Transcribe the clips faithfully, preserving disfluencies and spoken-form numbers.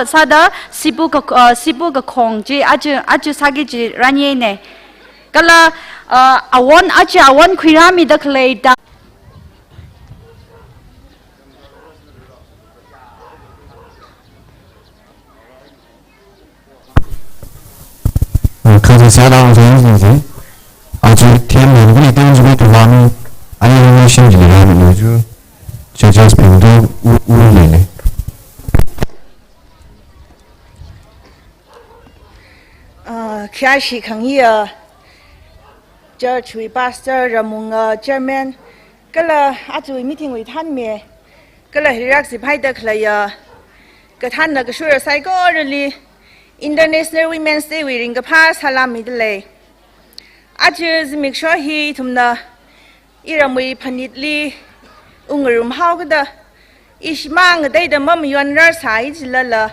Sāda sipu ka, uh, sipu kakhong chi aja, aja sāki chi ranye ne. Kala, uh, awon, aja awon khuirāmida khaleida. Kha sāda ang sāda sāda. Aja thiem nang kuni tang ju tu lami. Ani ni shin ji lami ni ju. Judges bing tu u, u le le. Ah, khayāshi khangayā, church wui pastor, ramwunga chairman, kala ajawui meeting wui thānmi, kala hirak siphaida khaleiya, kathānna kashura saikorali, International Women's Day wui ringkaphā salam mida lei. Aja zimiksho hi ithumna iramwui phanitli ungarum haokida, ishimang ngateida mamayonrar sāi jilala,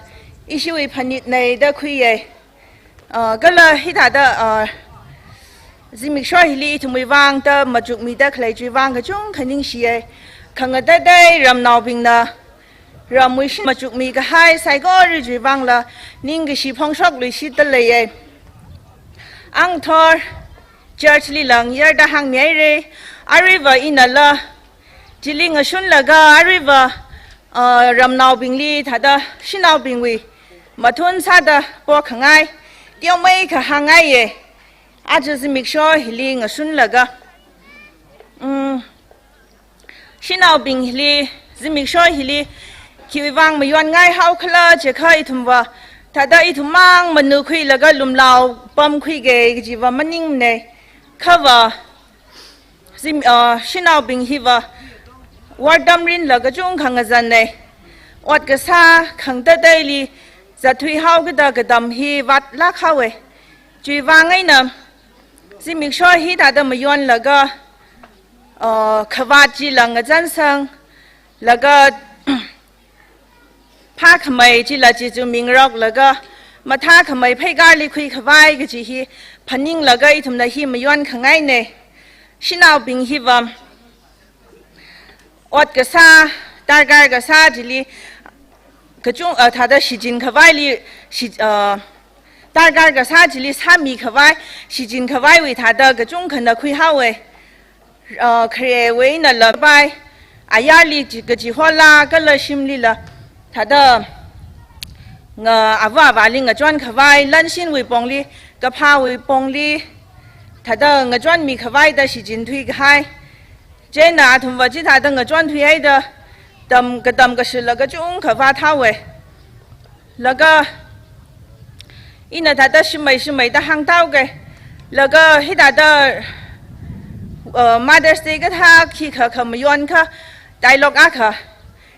ishiwui phanit nei da khuiye. Ah, kala hithāda, ah, zimiksho hili ithumwui vang da machukmida khalei chiwui vang kachungkha ningshiye. Khangatei ramnaobingna ramwui shin machukmi kahai saikora chiwui vangla ningkashi phongshokluishitda leiye. Angthor church li lang yarda hāngmihaire, aruiva inala chili ngashunlaga aruiva, ah, ramnaobingli thāda shanaobingwui mathun sāda pokhangai, teomeikha hāngngaiye, aja zimiksho hili ngashunlaga. Mm. Shanaobing hili, zimiksho hili, khiwui vang mayonngai haokhala jiakha ithumva, thāda ithummang manukhuilaga lumlao pamkhuike kajiva maningmane. Khava, zim, ah, shanaobing hiva, wortam rinla kachungkha ngazanne. Ot kasā khangateili, zatthui haokida katam hi vātlāk haowe. Chiwui vang eina, zimiksho hithāda mayonlaga, ah, khavāt chila ngazansanglaga, phākhamei chila chichu mingaroklaga, mathākhamei pheikārli khuikhavai kaji hi phaninglaga ithumna hi mayonkhangaine. Shanaobing hiva, ot kasā, darkar kasā chili, kachung, ah, thāda shichinkhavaili, shi, ah, darkar kasā chili sāmikhavai, shichinkhavaiwui thāda kachungkhana khui haowe. Ah, kharewui eina lampai, ayarli chi, kachihola, kala shimlila, thāda nga ava avāli ngachonkhavai, lanshinwui pongli, kaphāwui pongli, thāda ngachonmikhavai da shichinthui kahai. Chieina athumva chithāda ngachonthuihaida, tam, katam kashila kachungkha vāthaowe. Laga, ina thāda shimei shimeida hāngthaoke. Laga hithāda, uh, Mother's Day kathā khikha khamayonkha dialogue akha,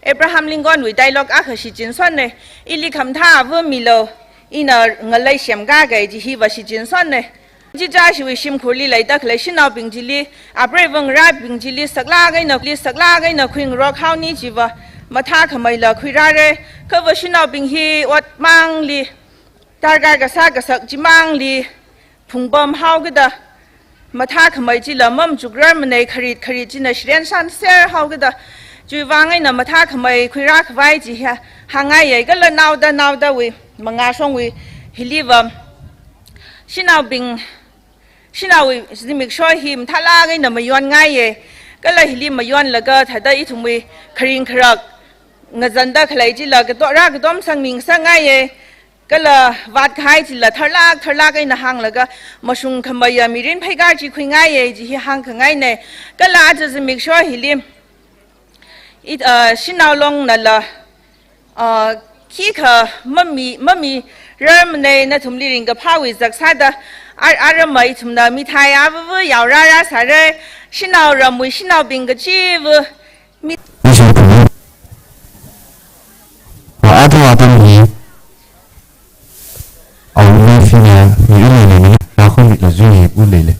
Abraham Lincoln wui dialogue akha shichinsonne. Ili khamathā ava milu, ina ngalei semkāke ji hiva shichinsonne. Chicha shiwui shimkhurli leida khalei shanaobing chili, apreiva ngarābing chili saklāk eina, li saklāk eina khuingarok haoni jiva, mathākhameila khuirāre. Khava shanaobing hi otmangli, darkar kasā kasak chimangli phungpam haokida, mathākhamei chila mamachukrar manei, kharit kharit china shiren sanser haokida, chiwui vang eina mathākhamei khuirākhavai ji hi hāngngaiye. Kala naoda naodawui, mangāshongwui hiliva, shanaobing, shanaowui zimiksho hi mathālāk eina mayonngaiye. Kala hili mayonlaga thāda ithumwui kharing kharak ngazanda khalei chila kato, rākatom sangmingsangngaiye. Kala vātkahai chila tharlāk tharlāk eina hānglaga mashungkhameiya mirin pheikār chi khuingaiye ji hi hāngkhangaine. Kala aja zimiksho hili, it, ah, shanao longnala, ah, khikha mami, mamirar manei, nathumli ringkaphāwui zak sāda, ar, aramma ithumna mithai avava yaorāra sāre. Shanao ramwui shanaobing kachiva mi- Nishin pumi. Wa atam atam hi. Awui fina mi u leile ni, rakho mi la ju hi u leile.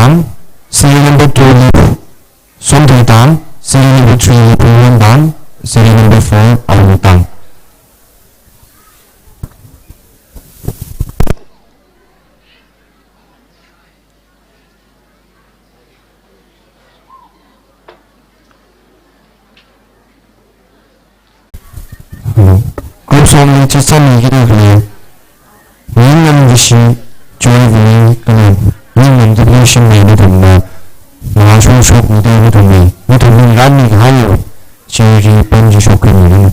Tang, serial number two li Somthui Tang, serial number three li Phungwon Tang, serial number four Arung Tang. Group song li Chitsammi kida khalei Ningam Rishi Joy Vili kala Ningam W Shimli nathumna mangāshong shokmida nathumli, nathumli nganmi kahai chiri pam chi shokkhami.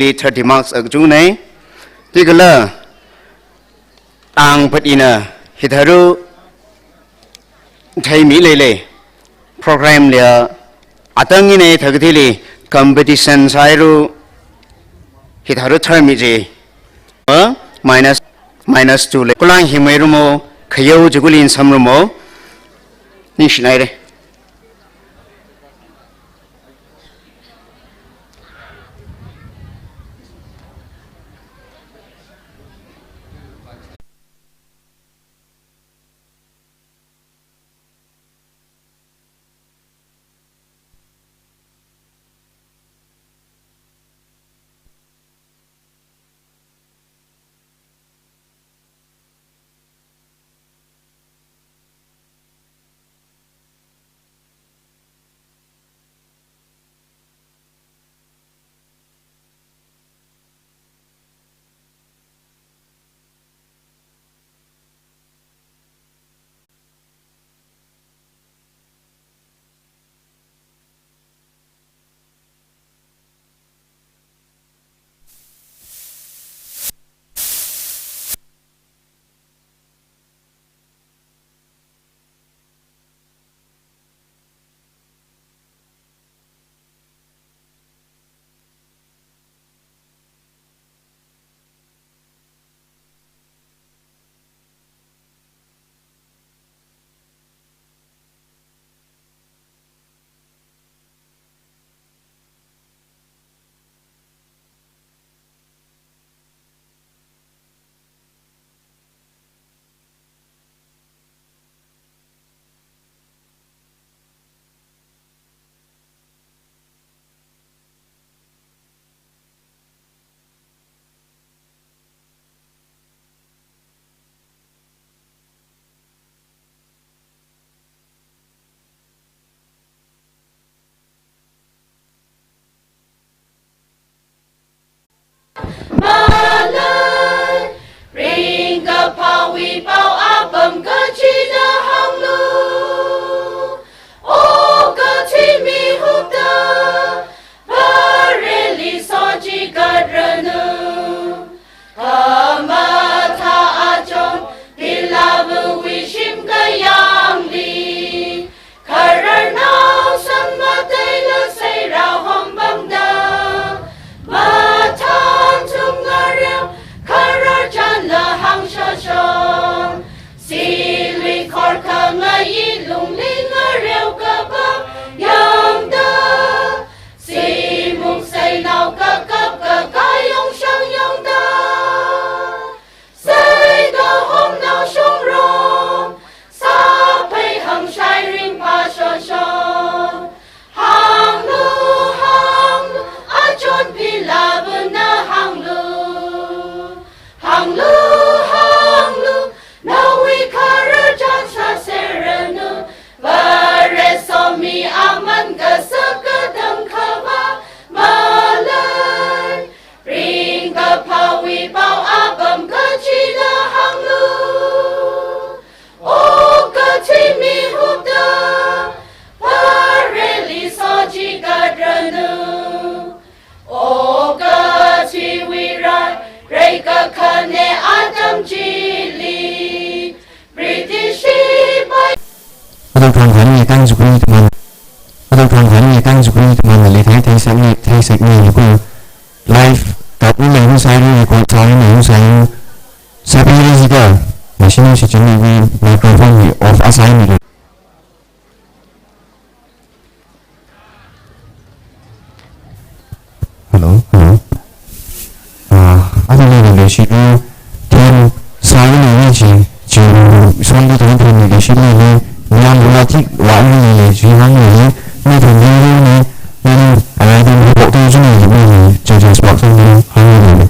Li thirty marks akachungna. Tikala tangpat ina hithāda theimi leilei. Program liya atang ina thakathili competition sāhaira, hithāda tharmi chi. Minus, minus two lei. Kulang himei rumo, khayao chikuli samrumo. Ningshinaira. Khangahān nge tang chukhui tamana. Ato khangahān nge tang chukhui tamana le thei thei sānge, thei sānge yuko. Live, tat ni le hu sāi, record sāi, ni hu sāi. Sāpira jida, machine si chini microphone hi off asāi ni. Hello, hello. Ah, athumli leishilu, theme sālu ni chi, chi, songli theme theme leishilu ni, niyan lula thik, wa ni le, chi hānglu ni, ni thumli lu ni, ni, ni, alai thum hu bok tu chini ni, ni, chi, chi, spot song ni, hānglu ni.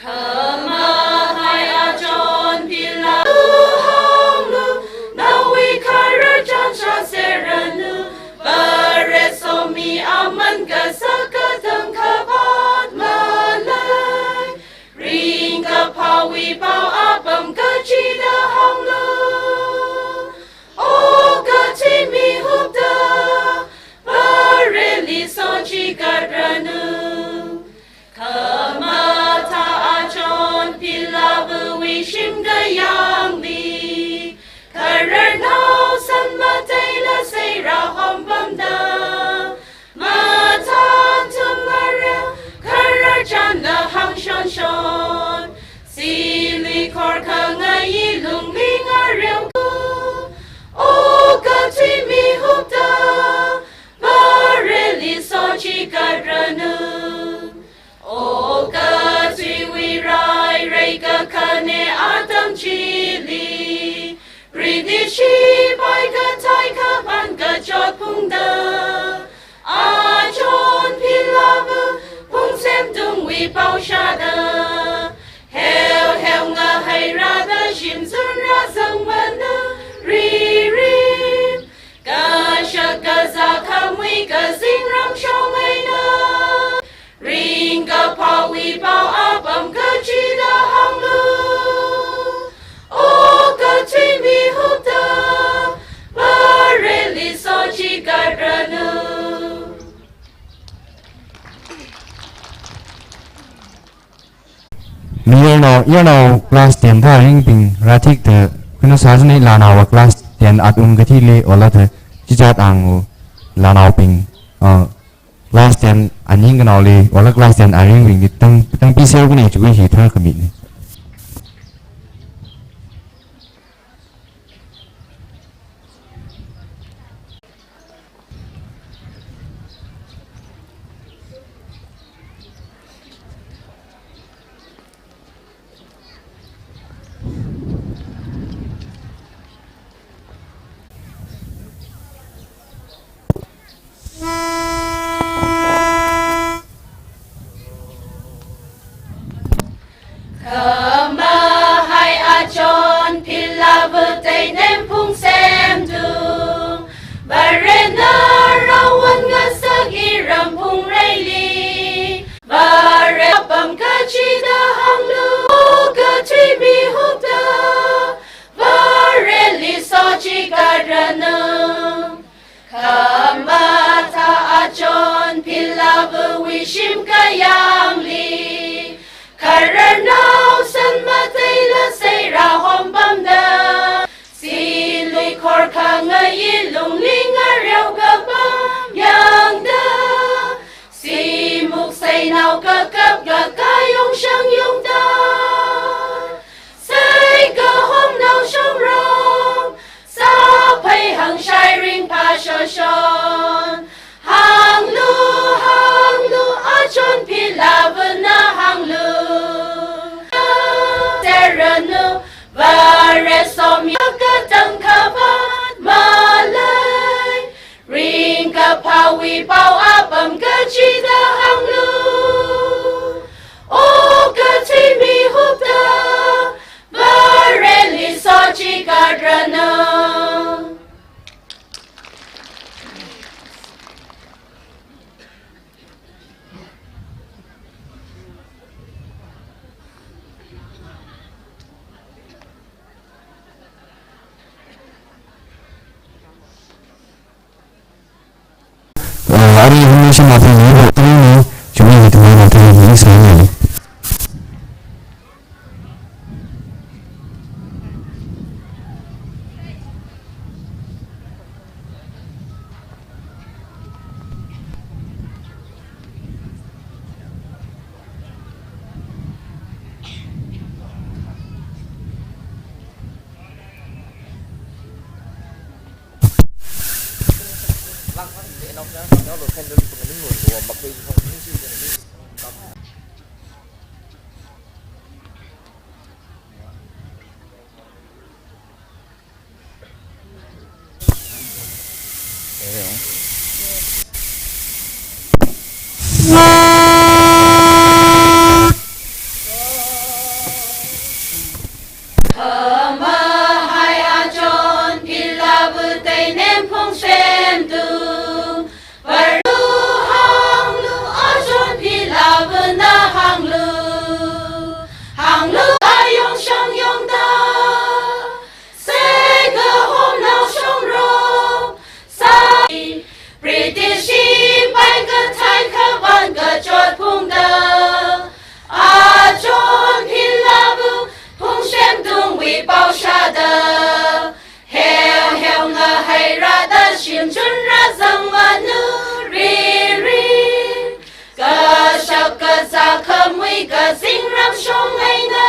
Khamahai achon pila hānglu, nawui khararchan shāseranu, Vare somi aman kasak katang kapat malai. Ringkaphāwui pao apam kachida hānglu. O kathui mihupta, Vareli sochikatranu. Khamathā achon pilāvawui shim kayāngli, khararnao san mataila seirā hompamda, mathānthum ngareo, khararchanla hāngshonshon, siluikhor khangai lungli ngareoku. O kathui mihupta, Vareli sochikatranu. O kathuiwui rai rai kakhane atam chili, British sipai kathai kapan kachot phungda, achon pilāva phungsem tungwui pao shāda, heu heu ngahairada shimzun rāzangmana ririm. Kashak kazā khamui kazingram shong eina, ringkaphāwui pao apam kachida hānglu. O kathui mihupta, Vareli sochikatranu. Mi yarnao, yarnao class ten thāringbing rāthikta, kunu sāzanei lānaowa class ten at ungkathili ola ta, chichat ang u lānaobing, ah, class ten aning kanaoli ola class ten aringbing ni tang, tang piser kuni chukui hi thar kami ni. Vare somya katang kavat malai, ringkaphāwui pao apam kachida hānglu. O kathei mihupta, Vareli sochikatra na. Uh, ari information athum ni bo tang ni, chumi ni tumi ni tumi ni sa ni. Khamahai achon philāva teinem phungshemtung. Varlu hānglu achon philāva na hānglu. Hānglu ayong shang yongda. Seikahomnao shongro. Sa British sipai kathei khavān kachot phungda. Achon philāva phungshemtungwui pao shāda. Heu heu ngahaira da shimchunra zangmanu riri. Kashap kazā khamui kazingram shong eina.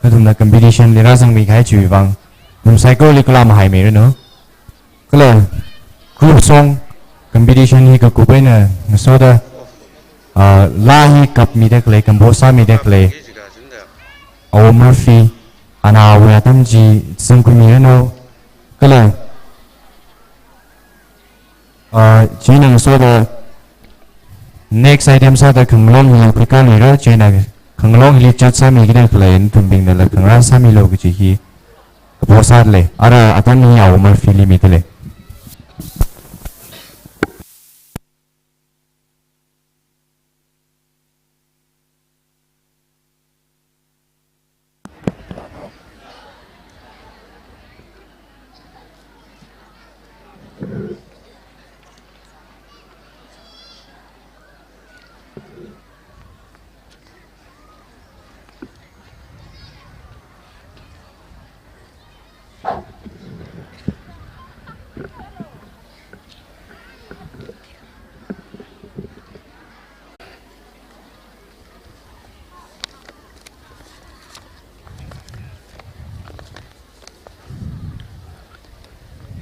Nathumna competition li rāzangmi kahai chiwui vang, nathum saikorali kala mahai miranu. Kala group song competition hi kakup eina ngasoda, ah, laa hi kapmida khalei, compose sāmida khalei Awo Murphy, anawui atam chi zangkhuimiranu. Kala, ah, chieina ngasoda next item sāda khangalong hi khuikāmira, chieina khangalong hili judge sāmikida khalei nathumbingnala khangarān sāmilu kaji hi kapo sādalei. Ara atam hi Awo Murphy li midalei.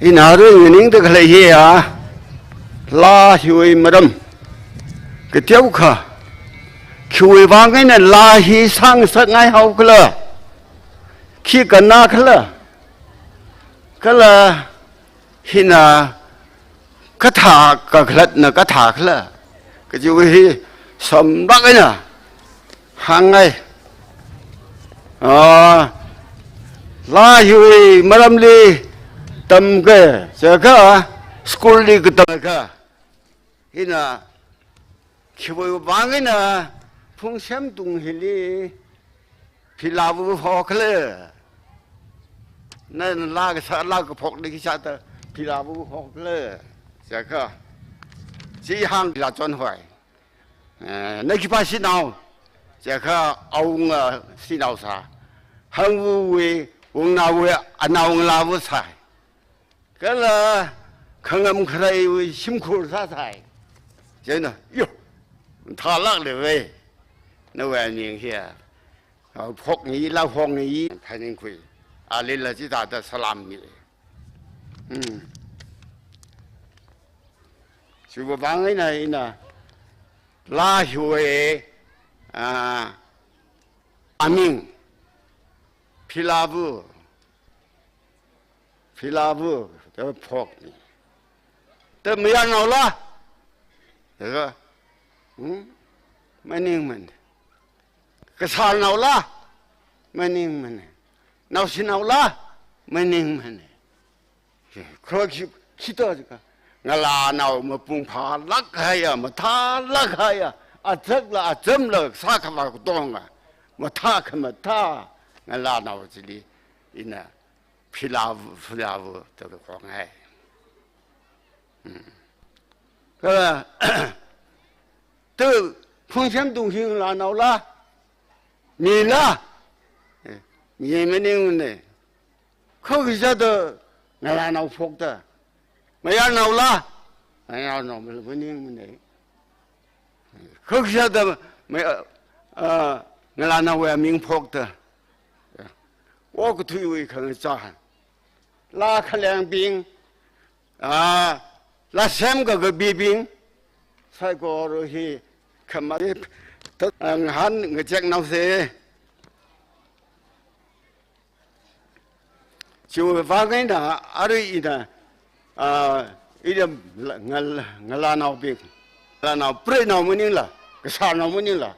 Ina arui nganingda khalei hiya, laa hiwui maram kateokha, khiwui vang eina laa hi sāngasakngai haokhala, khi kannā khala, kala hina kathā kakhalatna kathā khala kajiwui hi samrak eina hāngngai. Ah, laa hiwui maramli tamkha, chiakha school li katamkha, hina khiwui vang eina phungshemtung hili philāva hokhala. Na, na laa kasā, laa kaphokli khi sāda philāva hokhala. Chiakha, chi hāng la chon hoi. Eh, na khipā shanao. Chiakha, awunga shanao sā. Hangvawui, wungnaowui, anao ngalāva sāi. Kala khangam khareiwui shimkhur sāsai. Chieina, yo, thalak leiwe. Nawui aning hiya. Phokngai, laa phokngai, phaningkhui. Alila chithāda salam mi. Hmm. Chiwui vang eina, ina Laa hiwui, ah, aming, Philavu, Philavu, da phokni. Da mayarnaola? Da, hmm? Maningmana. Kasarnaola? Maningmana. Naoshinaola? Maningmana. Kro khi, khito jika. Ngalānao mapung phālāk haiya, mathālāk haiya, azakla, azamla, sākhavā katonga mathā khamathā ngalānao chili ina Philavu, Philavu da kaphokngai. Hmm. Kala, tu Phungshemtung hi ngalānaola? Mila? Eh, mi maningmana. Kha khisāda ngalānao phokta? Mayarnaola? Mayarnao maningmana. Kha khisāda ma-, ah, ngalānaowui aming phokta? Okathuiwui khangachā. Laa khalengbing, ah, laa semkakabibing, saikora hi khamati, ta, ah, ngahān ngacheknaosa. Chiwui vang eina arui ina, ah, ina la-, ngal-, ngalānaobing, ngalānao preinao maningla, kasarnao maningla,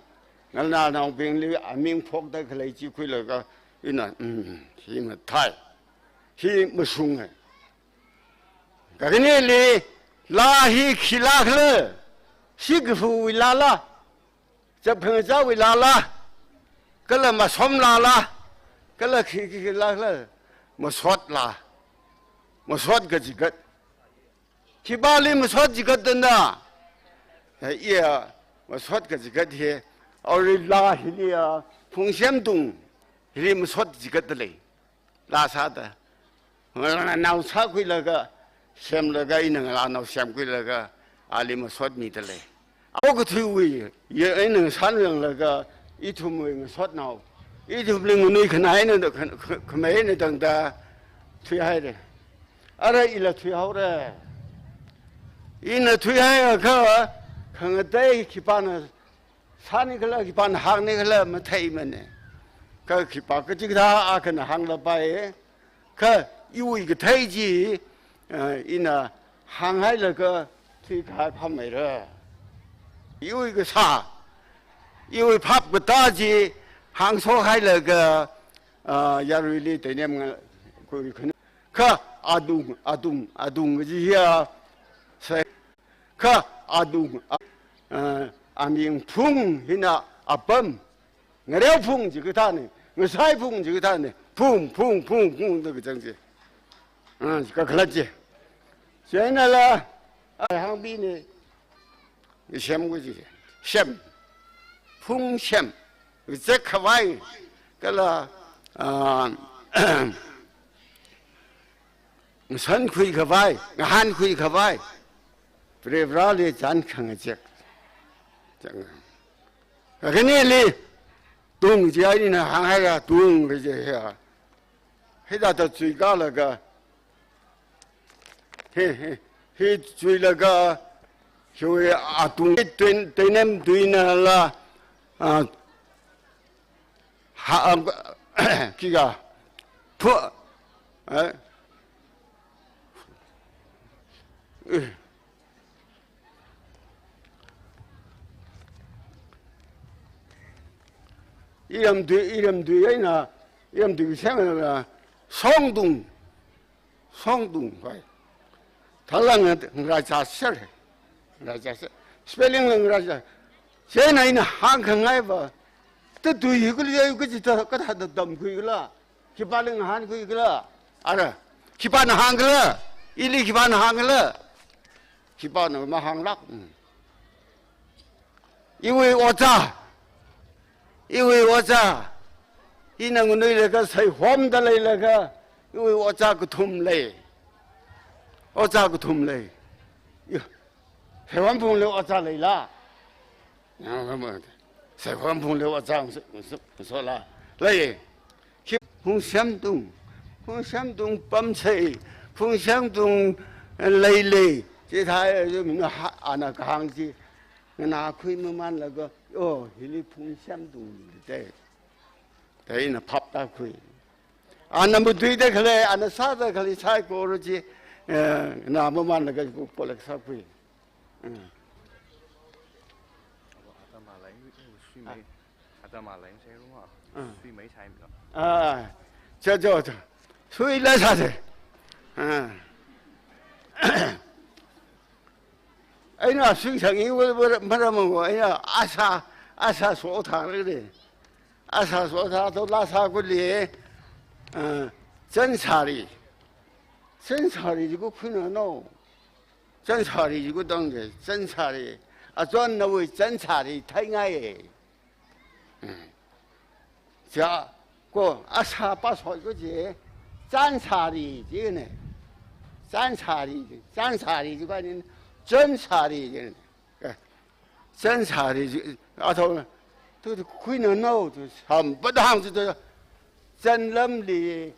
ngalānaobingli aming phokda khalei chi khuilaga ina, mm, hi mathei, hi mashunga. Kakhaneli, laa hi khilaa khala? Shikafuwui laala? Chapkhangachāwui laala? Kala masom laala? Kala khi, khi, khilaa khala? Masot laa. Masot kachigat. Khipāli masot chigatna? Eh, iya, masot kachigat hi. Arui laa hiliya, Phungshemtung hili masot chigatda lei. Laa sāda, ngalānao sākhuilaga, semlaga, ina ngalānao semkhuilaga, ali masot mida lei. Okathuiwui, ya ina sanranglaga, ithumwui ngasotnao, ithumli nganui khanaina da, khan-, kha-, khamei eina tangda thuihaira. Ara ila thuihaora. Ina thuihaiakha, khangatei khipāna sāni khala, khipāna hāngni khala matheimana. Kha khipā kachikathā akhana hānglapai. Kha iwui kathei chi, eh, ina hānghailaga thuikahai phāmeira. Iwui kasā, iwui phap katā chi hāngshokahailaga, ah, yaruili teinem nga-, kui khun-, kha atung, atung, atung kaji hiya, sai, kha atung, a, ah, aming Phung hina apam. Ngareo Phung chikathāna, ngasai Phung chikathāna, Phung, Phung, Phung, Phung da kachang chi. Ah, kakhalat chi. Chieina la, ah, hāngbina, shem kaji, shem. Phungshem. Zek khavai. Kala, ah, ngasankhui khavai, ngahānkhui khavai. Varivarāli chān khangachek. Chang. Kakhaneli, tung chi ina hānghaira, tung kaji hiya. Hithāda chuikalaga, hi, hi, hi chuilaga, hiwui atung tui-, teinem tuinala, ah, ha, ah, kika, phu, eh, iram tui, iram tui eina, iram tui semla, songtung, songtung, hoi. Thālala ngarāchā ser, ngarāchā ser. Spelling la ngarāchā. Chieina ina hāngkhangaiva, ta tui hi kali ya, kachithā, kathāda tamkhui khala? Khipāli ngahānkhui khala? Ara, khipāna hāng khala? Ili khipāna hāng khala? Khipāna mahānglāk. Mm. Iwui ojā, iwui ojā, ina nganuilaga saihomda leilaga, iwui ojā kathum lei. Ojā kathum lei. Yo, Saihom Phungli ojā leila? Saihom Phungli ojā ngaso-, ngaso-, ngasola? Lei. Khi Phungshemtung, Phungshemtung pamsei, Phungshemtung leilei, chithāda, ha, ana kahāng chi. Nganākhui mamanlaga, oh, hili phungsham tungli te. Te ina phaptākhui. Ana matuida khalei, ana sāda khalei saikora chi, eh, nganā mamanlaga ku polak sākhui. Mm. Ah, cha, cha, cha. Suila sāse. Ah. Eina sui sāngi wala, wala, maram wala, eina asā, asā sothāra de. Asā sothā to laa sākhuili, ah, chansari. Chansari jiakha khuinano. Chansari jiakha tangde, chansari. Achonnawui chansari theingaiye. Cha, ko, asā pasoi ko chi, chansari jine. Chansari, chansari jiakha ni, chansari jine. Eh, chansari ji, athao, tu, tu khuinano, tu sampadang tu, tu, chanlamli,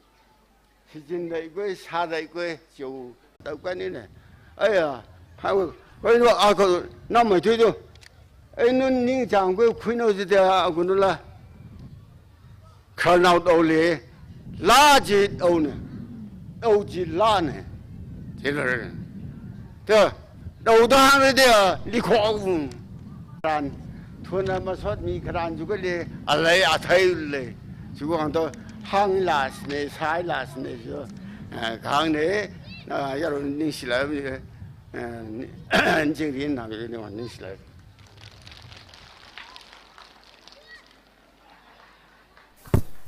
hijin leikhui, sā leikhui, chiu, tau kanine. Aya, hao, koino ako, namai tui tu. Einun ningchāngkhui khuino jida agunula. Khararnao tole, laa chi tone. Tao chi laane. Chilare. Ta, tao dang re de, likho ung. Kharan, thuna masot mi kharan jiakha le, alei athei le. Chiwuivang to, hāngla sine, sāla sine, so, eh, kahāngne, ah, yarui ningshilei, eh, ni, jingrin na, ni ningshilei.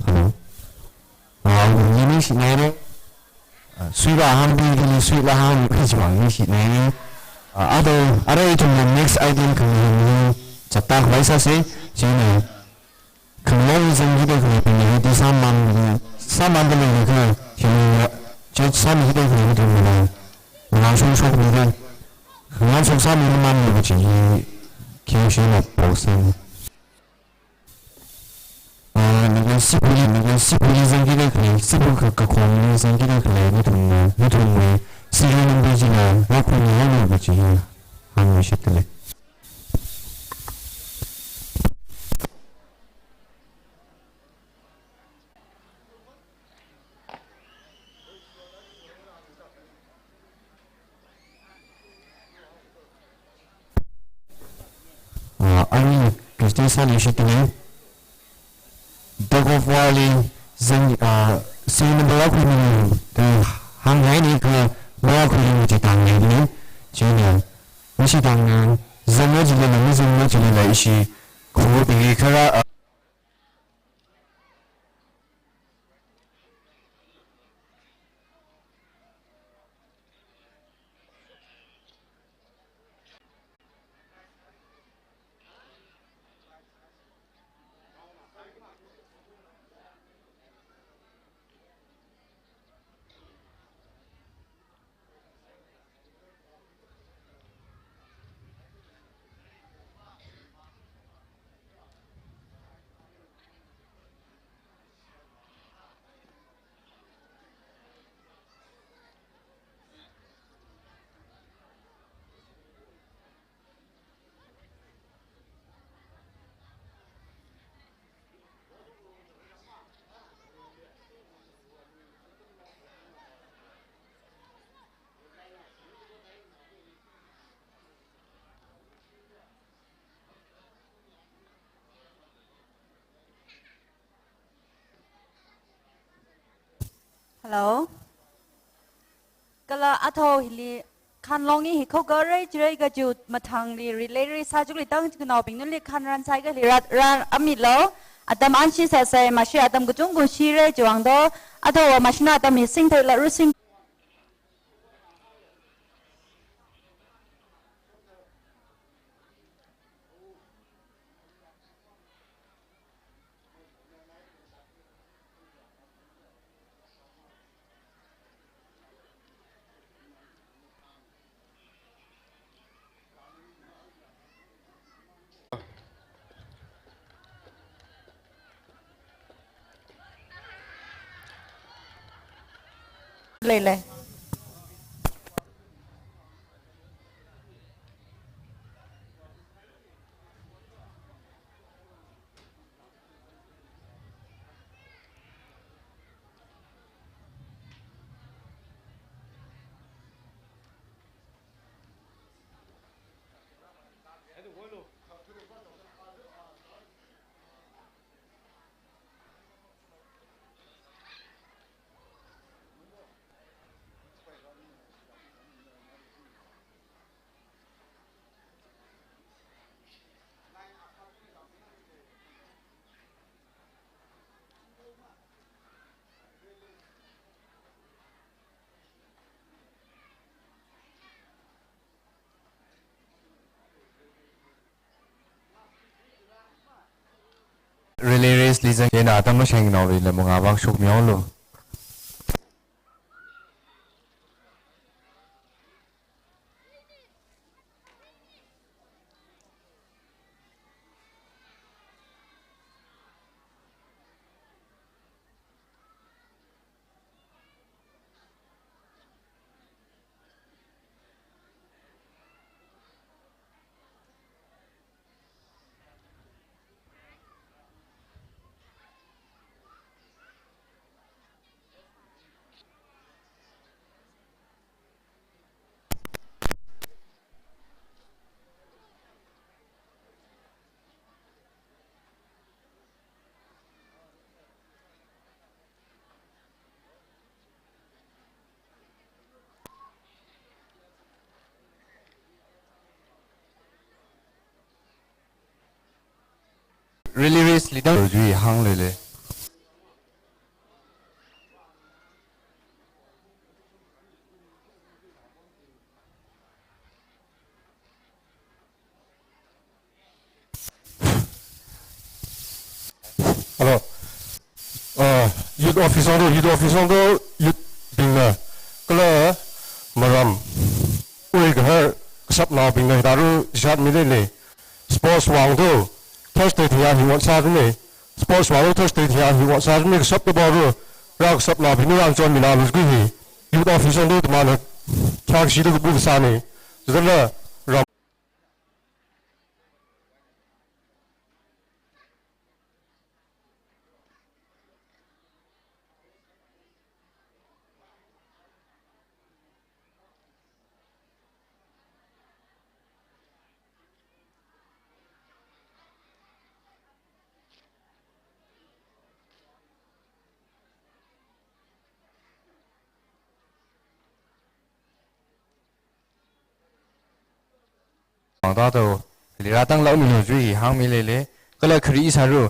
Hello. Ah, ningshilei. Ah, suila hāngbi, suila hāngbi, kachivang ningshilei. Ah, ado, arui ithumna next item kami ni, chapter khavai sāse, chieina. Khanglong zangkida khalei bingli, di sāmamda, sāmamda leilakha, chieina, church sāmida khalei bingli, ngasungshokmida, ngasungsāmida mamda kachi hi, khayāshina post ni. Ah, naga Sipuli, naga Sipuli zangkida khalei, Sipuli ka, kakhongli zangkida khalei, nathumna, nathumwui, serial number chila, rākhuingalu kachi hi, hāngmi shitale. Ah, ani Christian sāli shitale. Tug of war li zang, ah, serial number rākhuimilo da hānghai ni kha rākhuilu chi tangli ni. Chieina, mashitangna, zanga jilala, mazanga jilala ishi, khubingli khara, ah, Hello. Kala athao hili khanlong hi khokare chire kachi mathangli relay ri sāchukli tang chiknaobing nunli khanran sāi kali rat ran amilo. Atam anshi sāsai mashi atam kachungkha shire chiwuivang to. Athao mashina atam hi singtheila rusing. Lei lei. Relay race li zangda atam mashengnaoli lemungavang shokmihaolu. Relay race li dang jui hāngleile. Hello. Uh, youth officer do, youth officer do, youth bingna. Kala maram. Ui kahar, kasapnaobingna, daru jat mi lele. Sports vang do, Thursday thia hi wan sa ne. Sports vang do, Thursday thia hi wan sa ne, kasap da baru. Ra kasapnaobingna rāchonmina lus gui hi. Youth officer do, tamana. Kyak shi do, bu sa ne. Zala, ram. Ang ta to, lira tang lau mi lo jui hāng mi lele, kala khari isa ru,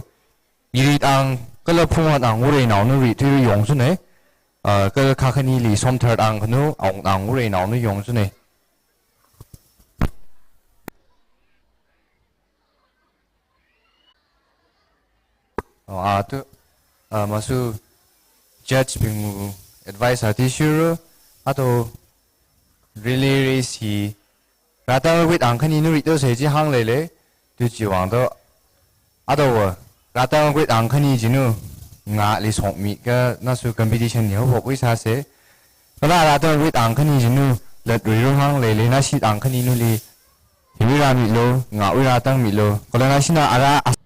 yirit ang, kala phungwat ang, urei nao nu ri tui ru yong su ne, ah, kala kha khani li som thar ang khanu, ang, ang urei nao nu yong su ne. Oh, ah, tu, ah, masu judge bing advice ati shuru, ato relay race hi, rata wit ang khani nu ri to se ji hāng lele, tu ji vang to, ato wa, rata wit ang khani ji nu, nga li song mi ka, nasu competition ni ho pop wi sa se, kala rata wit ang khani ji nu, lat ri ru hāng lele, nashi ang khani nu li, Hiwui rā mi lo, ngawui rā tang mi lo. Kala nashina ara as-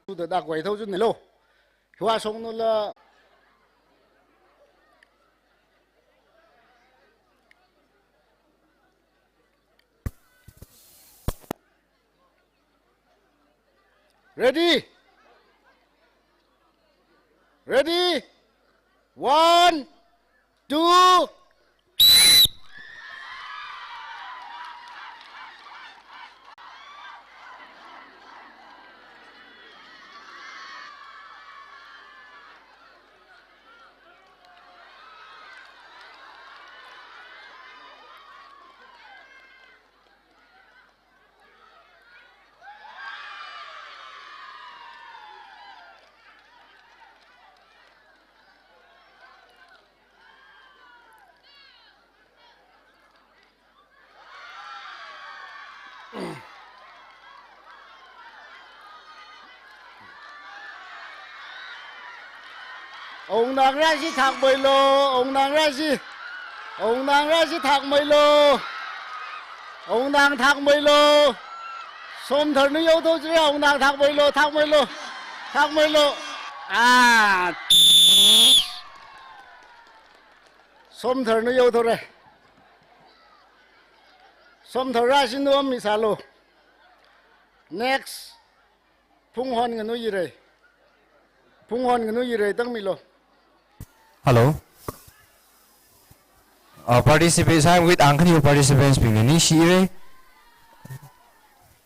Tuda dak wai thau chun nilo. Hiwa song nu la. Ready? Ready? One, two. Awungnang rāshi thakmeilo, awungnang rāshi. Awungnang rāshi thakmeilo. Awungnang thakmeilo. Somthar nu yaothao jira, awungnang thakmeilo, thakmeilo. Thakmeilo. Ah. Somthar nu yaothao re. Somthar rāshi nu am misālo. Next. Phunghon nganu Yirei. Phunghon nganu Yirei tangmilo. Hello. Uh, participants, I'm with Angkhaniu participants bing ni shi Yirei.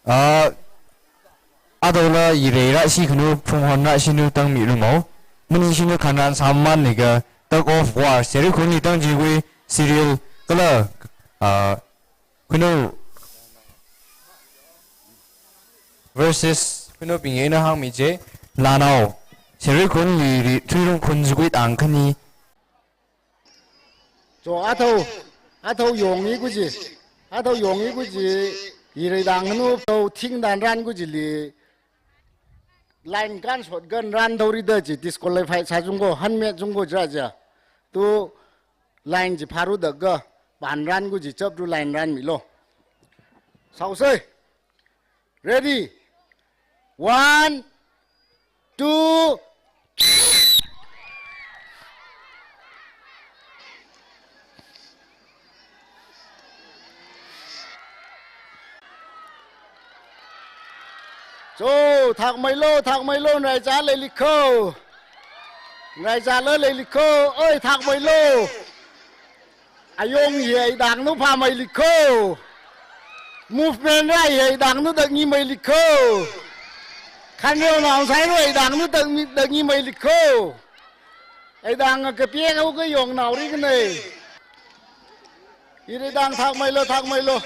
Uh, adola Yirei rāshi khanu, Phunghon rāshi nu tangmi rumo. Mani shi nu khanran saman ni ga tug of war. Sereikhon ni tangjiwui serial kala, uh, Khunou versus Khunou bing eina hāngmi je, lanao. Sereikhon li ri thuirung khun zukwit Angkhani. Jo athao, athao yongi kuji. Athao yongi kuji. Yirei dang nu thao thing dan ran kuji li. Line kan shot kan ran thao rida ji disqualify sā jungko, hanmet jungko jira ja. Tu line ji pharu daga, pan ran kuji chapru line ran milo. Sausei. Ready. One, two. Jo, thakmeilo, thakmeilo, nraicha leilikho. Nraicha la leilikho, oi, thakmeilo. Ayong hi eidang nu phameilikho. Movement rā hi eidang nu dakngimeilikho. Khanreo naosai rā eidang nu dakngi, dakngimeilikho. Eidang kapie kau ka yong nao ri kane. Yirei dang thakmeilo, thakmeilo.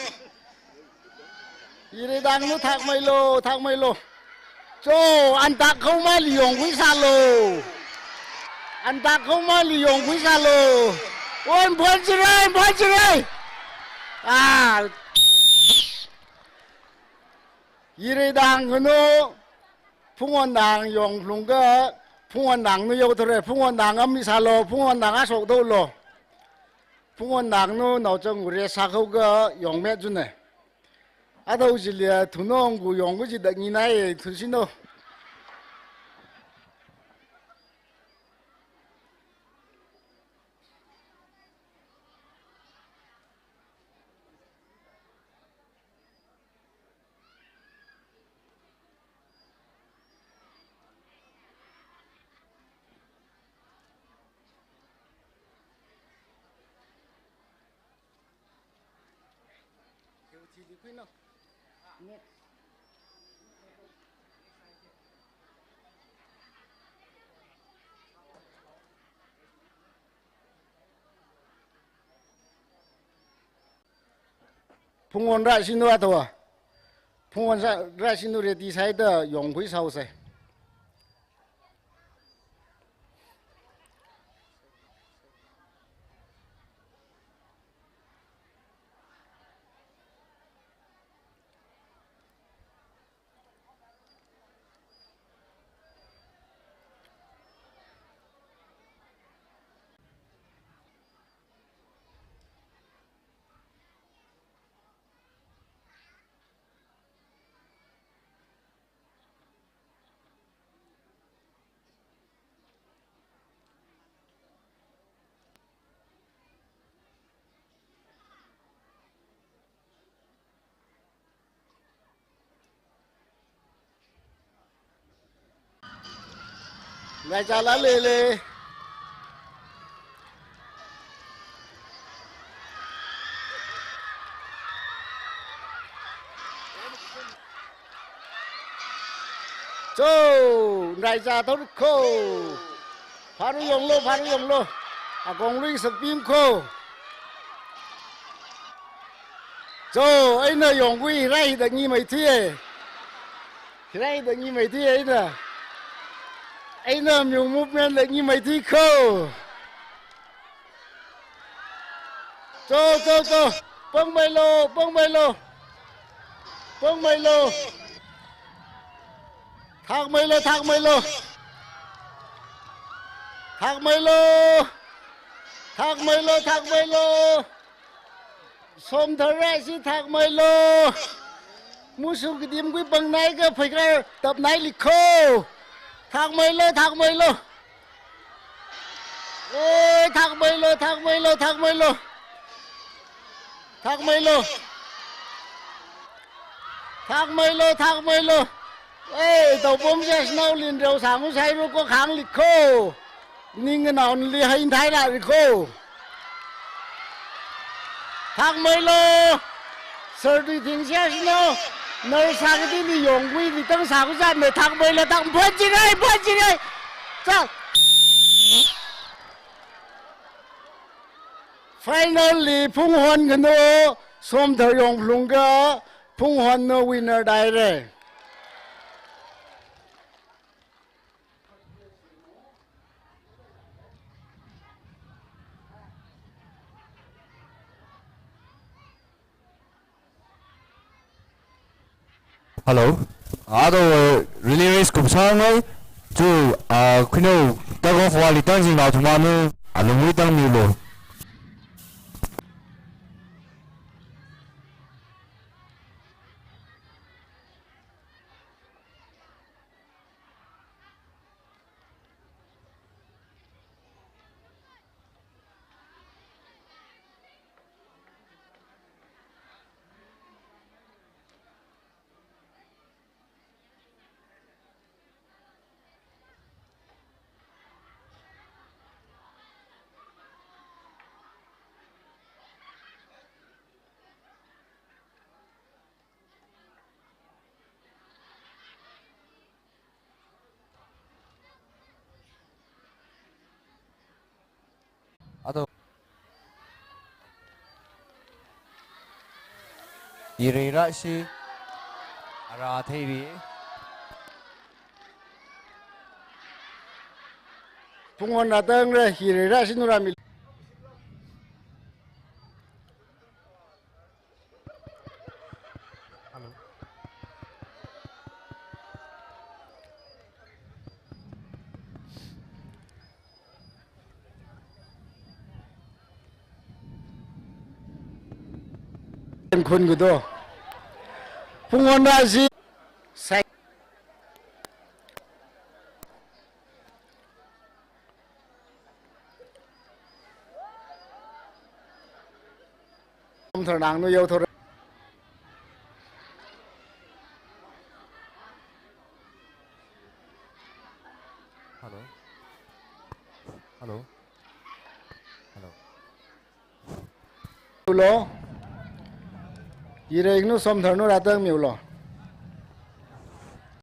Yirei dang nu thakmeilo, thakmeilo. Jo, antak khaoma li yongkhui sālo. Antak khaoma li yongkhui sālo. Oi, mphon chirei, mphon chirei. Ah. Yirei dang khanu, Phunghon dang yong phlung ka, Phunghon dang nu yaothao re, Phunghon dang am misālo, Phunghon dang ashok thao lo. Phunghon dang nu naochang ure sākhao ka yongmet june. Athao jili thunong ku yong kuji daknginai thushino. Phunghon rāshinu athāva. Phunghon sā, rāshinu ready sāhaida yongkhui sāusei. Ngai chala lele. Cho, ngai cha thor ko. Pharu yonglo, pharu yonglo. Akong lui sakpim ko. Cho, eina yongkhui rai da ngi mai thui e. Rai da ngi mai thui e eina. Eina myo movement da ngi mai thui ko. Cho, cho, cho. Pangmeilo, pangmeilo. Pangmeilo. Thakmeilo, thakmeilo. Thakmeilo! Thakmeilo, thakmeilo! Somthar rashi thakmeilo! Musu kadim kui pangnai ka phaikar tapnai likho! Thakmeilo, thakmeilo! Oi, thakmeilo, thakmeilo, thakmeilo! Thakmeilo! Thakmeilo, thakmeilo! Ei, taopom jasnao linreo sangu sairu ko khang likho! Ning naon li hain thai la rikho. Thakmeilo. Sir Tui Thing siasino. Nar sakati ni yongwi ni tang saku zat me thakmeilo thak phat jirai, phat jirai. Cha. Final li Phunghon kano Somthar Yongphlung ka Phunghon no winner daire. Hello. Ado, uh, relay race kum sang ngai. Chu, uh, khuino tug of war li tang jing nao thumanu, alungwi tang milo. Ado. Yirei rashi. Ara theibi. Phunghon ratang re, yirei rashi nura mil. Hello. Khun kudo. Phunghon rashi. Sai. Somthar nang nu yau thor. Hello. Hello. Hello. Lo. Yirei nu Somthar nu ratang miulo.